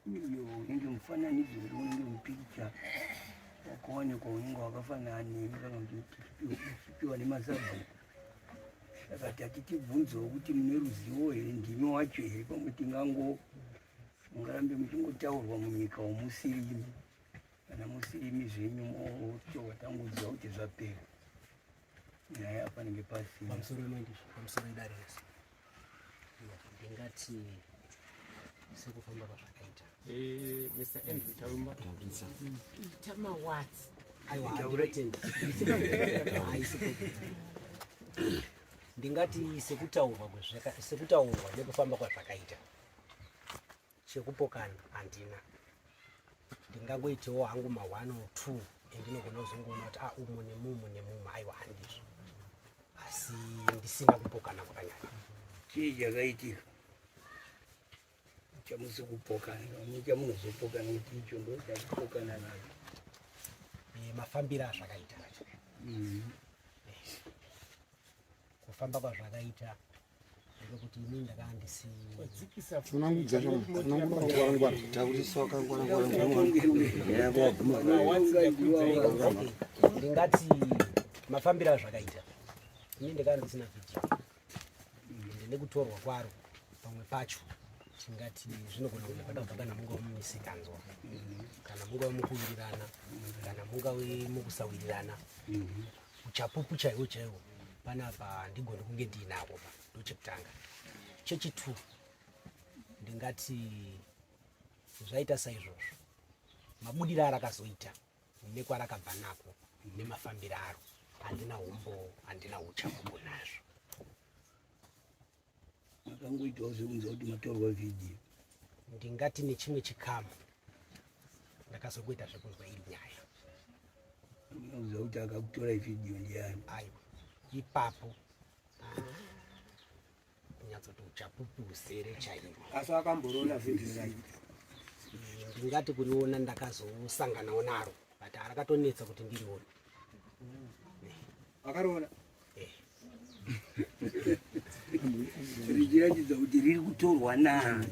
Iyo unenge mufananidzo here unenge mupikicha wakaonekwa unenge wakafanana nemi kana kuti uchipiwa nemasabhuku. Saka tati tibvunzewo kuti mune ruzivo here, ndimi wacho here, pamwe tingango mungarambe muchingotaurwa munyika umusirimi kana musirimi zvenyu motowa tangoziva kuti zvapera nyaya panenge pasina. Pamusoro pamusoro idare rese ndingati sekufamba kwazvakaita. Mr. Andrew Tarumba. Ita mawatsi. Aiwa, ndinotenda. Haisi problem. Ndingati sekutaurwa sekutaurwa nekufamba kwazvakaita, chekupokana handina. Ndingangoitewo hangu ma 1 or 2 endinogona kuzongoona kuti umu nemumu nemumu, aiwa handizvo, asi ndisina kupokana kwakanyanya. Chii chakaitika chamusi kupokana chamunozopokana kuti icho ndo chakupokana nacho? Mafambiro azvakaita, kufamba kwazvakaita ndekuti inini ndakanga ndisi Taurisa wakangwara. Ndingati mafambiro azvakaita, inini ndakanga ndisina vhidhiyo, ende nekutorwa kwaro pamwe pacho tingati zvinogona kunge pakabva kana mungave mumisikanzwa, kana mungave mukuwirirana, kana mungave mukusawirirana. Uchapupu chaihwo chaihwo panapa handigoni kunge ndiinahwo pa. Ndochekutanga. Chechi2, ndingati zvaita saizvozvo, mabudiro arakazoita nekwarakabva nako nemafambiro aro, handina umbo, handina uchapupu nazvo. Makangoitawo sekunzwa kuti matorwa vhidhiyo? Ndingati nechimwe chikamu ndakazongoita zvekunzwa iri nyaya. Unoziva kuti akakutorai vhidhiyo ndiani? Aiwa, ipapo kunyatsoti uchapupu huzere chaihwo. Asi akamboriona vhidhiyo racho? Ndingati kuriona ndakazosanganawo naro, but harakatonetsa kuti ndirione. Akariona? Richiratidza kuti riri kutorwa nani?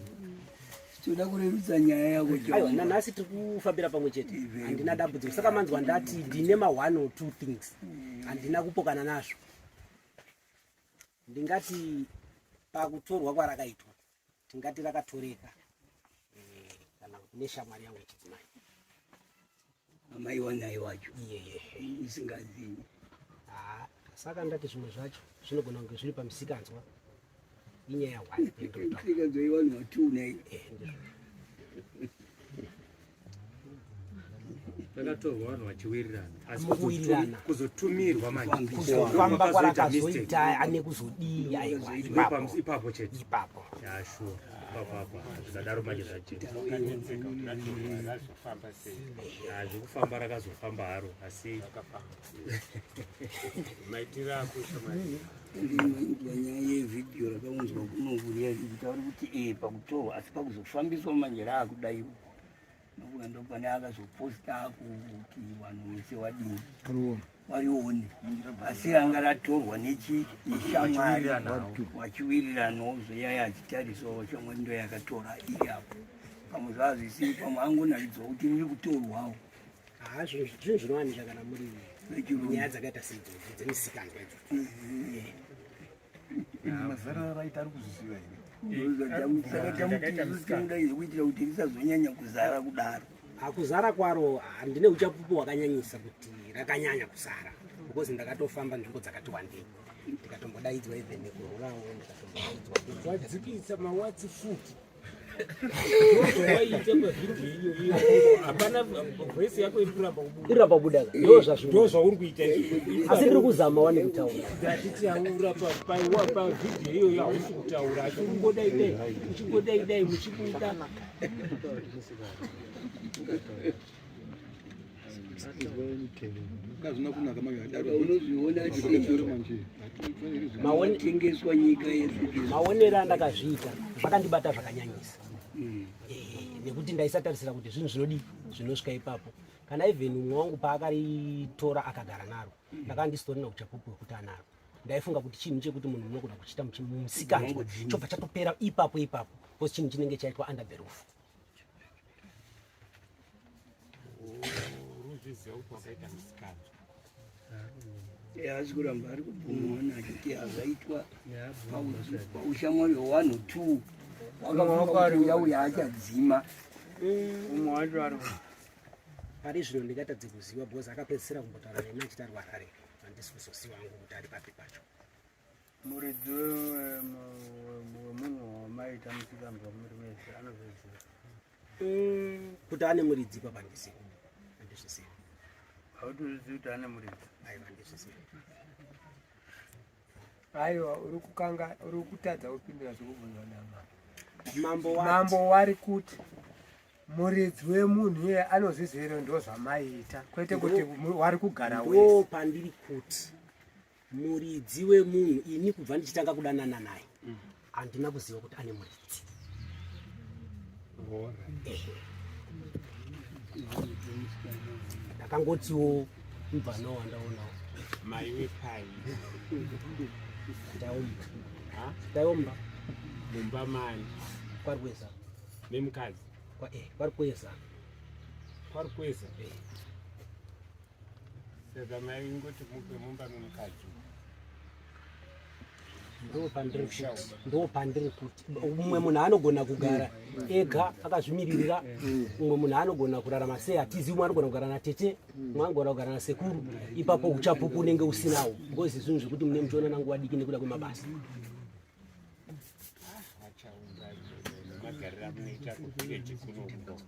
Toda kurerutsa nyaya yako. Aiwa, nanhasi tiri kufambira pamwe chete, handina dambudziko. Saka manzwa ndati ndine ma one or two things handina kupokana nazvo. Ndingati pakutorwa kwarakaitwa, tingati rakatoreka kana kuti neshamwari yangu yechidzimai. Amai wanai wacho? Iyeye. Usingazivi? Ah, saka ndati zvimwe zvacho zvinogona kunge zviri pamisikanzwa, inyaya one. Misikanzwa ivanhu vatuna. Ndizvozvo. Rakatorwa vanhu vachiwirirana, asi Mukuwirirana. kuzotumirwa manje Kuzofamba Kwakazoita mistake. kwarakazoita ane kuzodii, aiwa, ipapo. Ipapo chete. Ipapo. Ya, sure, ipapo apo zvikadaro manje zvachete. Razofamba sei? Zvekufamba rakazofamba haro, asi Maitiro ako, shamwari. Inzwa, nyaya yevhidhiyo rakaunzwa kunokuria kutauri kuti pakutorwa, asi pakuzofambiswa manje raakudaiwo, nokuda ndopane akazoposta kuti vanhu vese vadini varione, asi ranga ratorwa neshamwari vachiwiriranawo zvoyaya achitarisawo shamwari ndo yakatora iri apo. Pamwe zvazvisiri, pamwe angonaridzwa kuti riri kutorwawo. Ha, zvinhu zvinowanika kana muri nyaya dzakaita seidzodzo dzemisikanzwa idzodzo. Mazera raita ari kuzviziva here? Saka tamuti kuitira kuti risazonyanya kuzara kudaro. Hakuzara kwaro handine uchapupu hwakanyanyisa kuti rakanyanya kuzara, because ndakatofamba nzvimbo dzakati wandei, ndikatombodaidzwa even nekururawo ndikatombodaidzwa. Wadzikisa mawatsi futi, ndozowaita pavhidhiyo iyo iyo, hapana voice yako iri kuramba kubuda. Iri ramba kubuda, ndo zvazvino. Ndo zvauri kuita izvo. Asi ndiri kuzama wani kutaura. Ndatitaura pavhidhiyo iyoyo, hausi kutaura, asi uri dai uchingodai dai muchibuda. Kazvina kunaka manje adaro. Unozviona tengeswa nyika yesu. Maonero andakazviita, zvakandibata zvakanyanyisa. Nekuti ndaisatarisira kuti zvinhu zvinodii zvinosvika ipapo. Kana even umwe wangu paakaritora akagara naro, ndakanga ndisitorina uchapupu hwekuti anaro. Ndaifunga kuti chinhu chekuti munhu munogona kuchiita mumusikanzwa chobva chatopera ipapo ipapo, because chinhu chinenge chaitwa under the roof. Uruzviziva kuti wakaita musikanzwa. Haasi kuramba, ari kubvumwa achiti hazvaitwa paushamwari hwewanhu two. Wakafunga kuti uya uya achadzima. Umwe wacho ari Pari zvino ndingatadze kuziva because akapedzisira kumbotaura neni achiti ari kuHarare. Handisi kuzoziva hangu kuti ari papi pacho. Muridzi wemunhu wamaita musikanzwa muri wese anozviziva? Kuti ane muridzi ipapa handizivi, handizvizivi. Hautozvizivi kuti ane muridzi? Aiwa, handizvizivi. Aiwa, uri kukanga, uri kutadza kupindura zvekubvunzwa namambo. Mambo wati Mambo wari kuti muridzi wemunhu iye anozviziva here? Ndo zvamaiita, kwete kuti wari kugara Ndo wese. pandiri kuti muridzi wemunhu, ini kubva ndichitanga kudanana naye handina kuziva kuti ane muridzi. Ehe. Ndakangotiwo mubvana wandaonawo. Maiwe pai? Ndaomba. Ha? Ndaomba. Mumba mani? Kwari kweza. Nemukadzi? Kwari kweza. Kwari kweza? Eh. Saka maingoti mupe mumba memukadzi? Ndo pandiri kuti umwe munhu anogona kugara ega akazvimiririra, umwe munhu anogona kurarama sei hatizi. Umwe anogona kugara natete, umwe anogona kugara nasekuru. Ipapo uchapupu unenge usinawo because zvinhu zvekuti mune muchionana nguva diki nekuda kwemabasa. Achaunga nemagariro amunoita kuvillage kunoko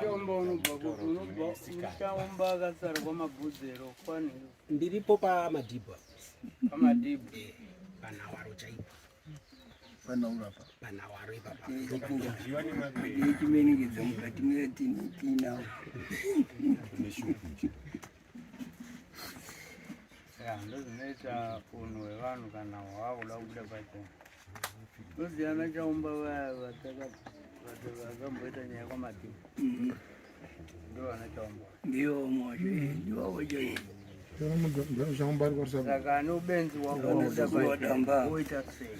Chaumba, unobva kuti unobva Chaumba akasara kwamabhudzero kwani? Ndiripo paMadhibha. Pamadhibhu? Panhawaro chaipo. Panaurapa. Panhawaro ipapa. Chimenengedza mukati metinawo. Ya, ndozvinoita unhu hwevanhu kana hwaakuda kubuda pachena. Toziyana Chaumba vaya vakamboita nyaya kwamadhibhu, ndo vana Chaumba. Ndiyo mwacho, ndiwawo chaivo. Saka ane ubenzi wako Vana Wadamba. woita sei?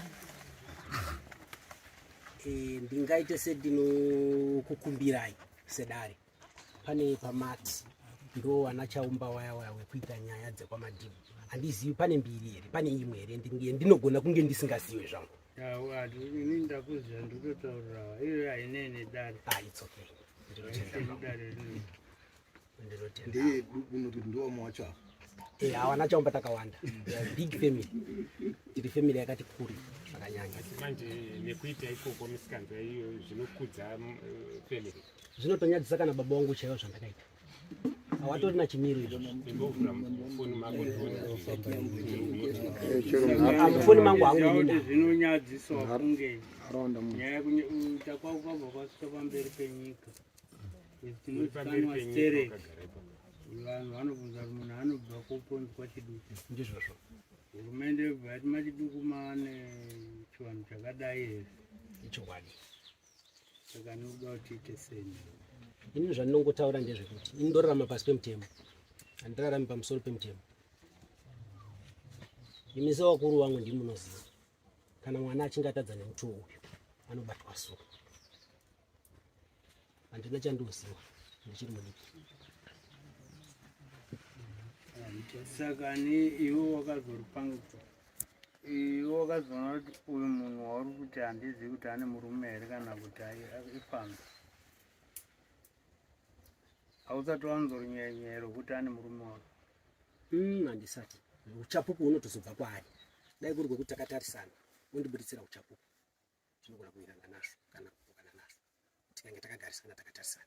Ndingaite sendinokukumbirai sedare, pane pamati ndo vana Chaumba waya waya wekuita nyaya dzekwaMadhibhu. Handizivi pane mbiri here, pane imwe here ndinogona kunge ndisingaziwe zvangu. Ini ndakuziva, ndikutotaurira iyo hainei nedare. Ah, it's okay, ndinotenda. Dare rino. Ndinotenda. Ndeye unoti ndiwamwe wacho ava? Hawana Chaumba takawanda. We are big family, tiri family yakati kuri zvakanyanya. Manje nekuita ikoko misikanzwa iyo zvinokudza family? Zvinotonyadzisa kana baba vangu chaivo zvandakaita, hawatorina chimiro izvozvo. Imbovhura mufoni mako ndione. Ah, mufoni mangu hangu Ziva kuti inini. zvinonyadzisawo kunge nyaya yekuita kwako kwabva kwasvika pamberi penyika. Uri pamberi Tinozikanwa penyika stereki. wakagara ipapo. Vanhu vanobvunza kuti munhu anobva kuponzi kwaChiduku. Ndizvozvo. Hurumende yobva yati maChiduku maane chivanhu chakadai here? Ichokwadi. Saka nokuda kuti tiite sei? Inini zvandinongotaura ndezvekuti ini ndorarama pasi pemutemo, handirarami pamusoro pemutemo. Imi sevakuru vangu ndimi munoziva kana mwana achinge atadza nemutuwo uyu anobatwa so. Handina chandoziva, ndichiri mudiki. Saka ni iwe wakazoripanga, iwe wakazoona kuti uyu munhu wauri kuti handizivi kuti ane murume here kana kuti ifambi, hausati wanzorunyenyero kuti ane murume wake? Handisati. Uchapupu hunotozobva kwaari. Dai kuri kwekuti takatarisana ondibuditsira uchapupu, tinogona kuwirirana nazvo kana kupokana nazvo tikange takagarisana takatarisana.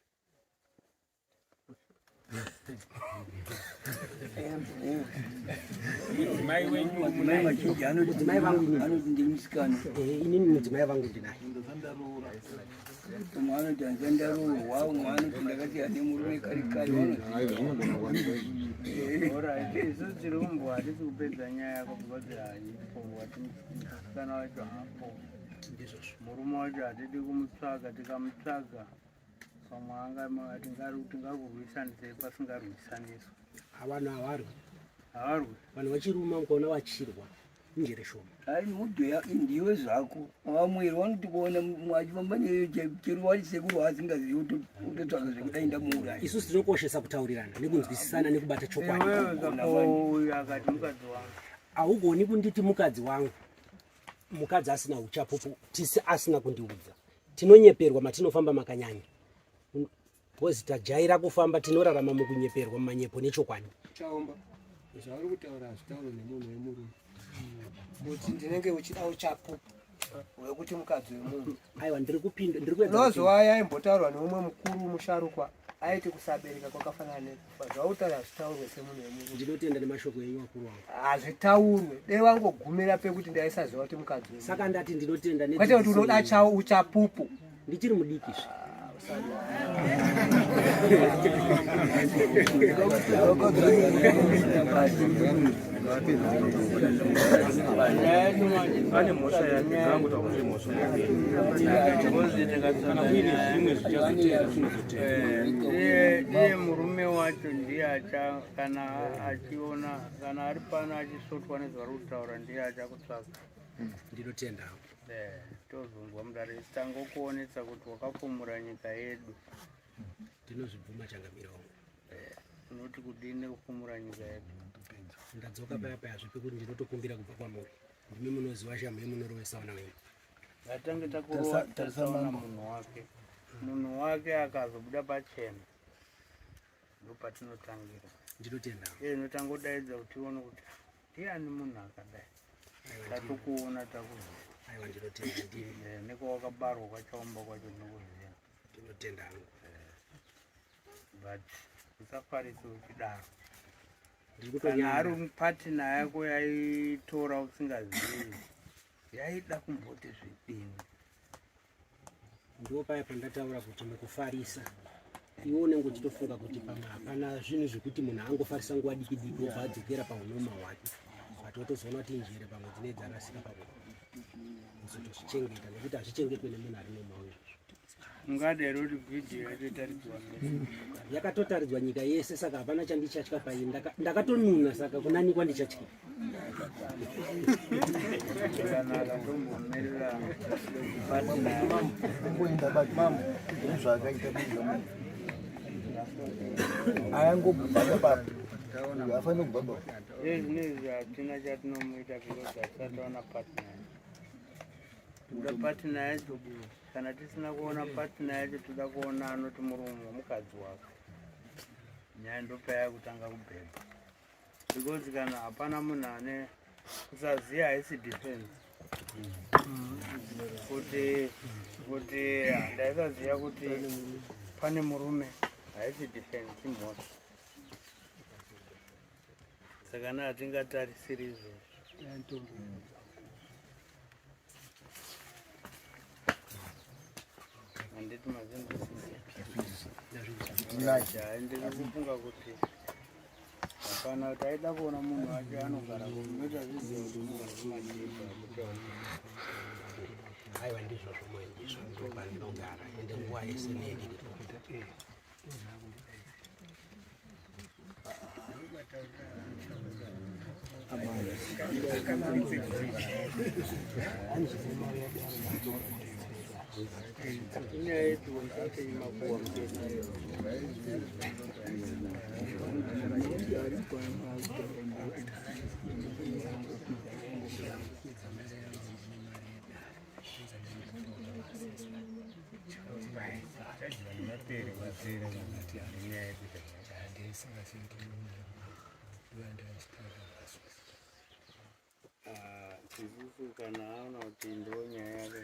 Mudzimai wenyu? Madzimai mazhinji anoti Mudzimai vangu inini. Anoti ndiri musikana. Inini mudzimai vangu ndinaye. Umwe anoti hanzandaroorwa, umwe anoti ndakati ane murume kare kare. Alright, isu tiri kumbo hatisi kupedza nyaya yako because haipo. Wati musikana wacho hapo. Ndizvozvo. Murume wacho hatidi kumutsvaga, tikamutsvaga pamwe anga tingakurwisanisei pasingarwisaniswi. Vanhu havarwi. Havarwi. Vanhu vachiruma, mukaona vachirwa. Njere shoma. Hayi mudhoya ndiwe zvako. Vamwe vanoti kuona mwachifamba chero wari sekuru waasingazivi utotsvaka zvekudai ndamuuraya. Isusu tinokoshesa kutaurirana nekunzwisisana nekubata chokwadi. Iwewe zvako uyu akati mukadzi wangu. Haugoni kunditi mukadzi wangu mukadzi asina uchapupu tisi asina kundiudza. Tinonyeperwa matinofamba makanyanya. Because tajaira kufamba tinorarama mukunyeperwa mumanyepo nechokwadi. Chaomba zvauri kutaura hazvitaurwe nemunhu wemurume kuti ndinenge uchida uchapupu hwekuti mukadzi wemunhu. Aiwa ndiri kupinda ndiri kuedza. Unozwa yaimbotaurwa neumwe mukuru musharukwa aiti kusabereka kwakafanana nekufa. Zvauri kutaura hazvitaurwe semunhu wemurume. Ndinotenda nemashoko enyu vakuru vangu. Hazvitaurwe. Dai wangogumira pekuti ndaisaziva kuti mukadzi wemunhu. Saka ndati ndinotenda Kwete kuti unoda chawo uchapupu. Ndichiri mudiki zve. Pane mhosva yake ngaangotaura kuti mhosva yake kana kuine zvimwe zvichazotera zvinozotera. Iye murume wacho ndiye acha kana achiona kana ari pano achisotwa nezvari kutaura ndiye achakutsvaka. Ndinotenda. Tozonzwa mudare tangokuonesa kuti wakafumura nyika yedu. Ndinozvibvuma changamire wangu. Unoti kudini kufumura nyika yedu? Ndadzoka paya paya zvipi kuti ndinotokumbira kubva kwamuri. Ndimi munoziva shamhu yemunorovesa vana venyu. Ngatange takurova tasaona munhu wake. Munhu wake akazobuda pachena ndopatinotangira. Ndinotenda. Iye inotangodaidza kuti tione kuti ndiani munhu akadai. Tatokuona takuziva. Aiwa ndinotenda ndini. Nekwawakabarwa kwachaomba kwacho ndinokuziva. Ndinotenda hangu. But usafarise uchidaro. Ndiri Kana kutonyara. ari patina yako yaitora usingazivi yaida kumboti zvidini. Ndipo paya pandataura kuti mukufarisa iwe unenge uchitofunga kuti pamwe hapana zvinhu zvekuti munhu angofarisa nguva diki diki obva adzokera paunoma hwake, but wotozoona kuti njere pamwe dzinenge dzarasika pamwe kuzotozvichengeta nekuti hazvichengetwe nemunhu ari normal izvozvo. Ungada here kuti vhidhiyo yacho itaridzwa mberi? Yakatotaridzwa nyika yese saka hapana chandichatya paini. Ndakatonuna saka kunanikwa ndichatya. Zvakanaka, ndombomirira patina yako. Kungoenda bati mambo nezvaakaita munhu munhu. Ayangobva baba. Afanira kubva baba. Iye zvinezvi hatina chatinomuita because hatisati taona partner yacho. Toda partner yacho, kana tisina kuona partner yacho toda kuona anoti murume wemukadzi wako. Nyaya ndopaya kutanga kubhebha. Because kana hapana munhu ane kusaziya haisi defense. Kuti ndaisaziya kuti pane murume haisi defense imhosva. Saka na hatingatarisiri izvozvo. Handiti mazinzwisisa. Ndiri kufunga kuti hapana kuti aida kuona munhu wacho anogara kunoita zviziva kuti unogara kumadhibha kuti Aiwa ndizvozvo moyo ndizvo ndopandinogara ende nguva yese neiripo. Inyaya yedu usati makuwa mutesa. Isusu kana aona kuti ndo nyaya yake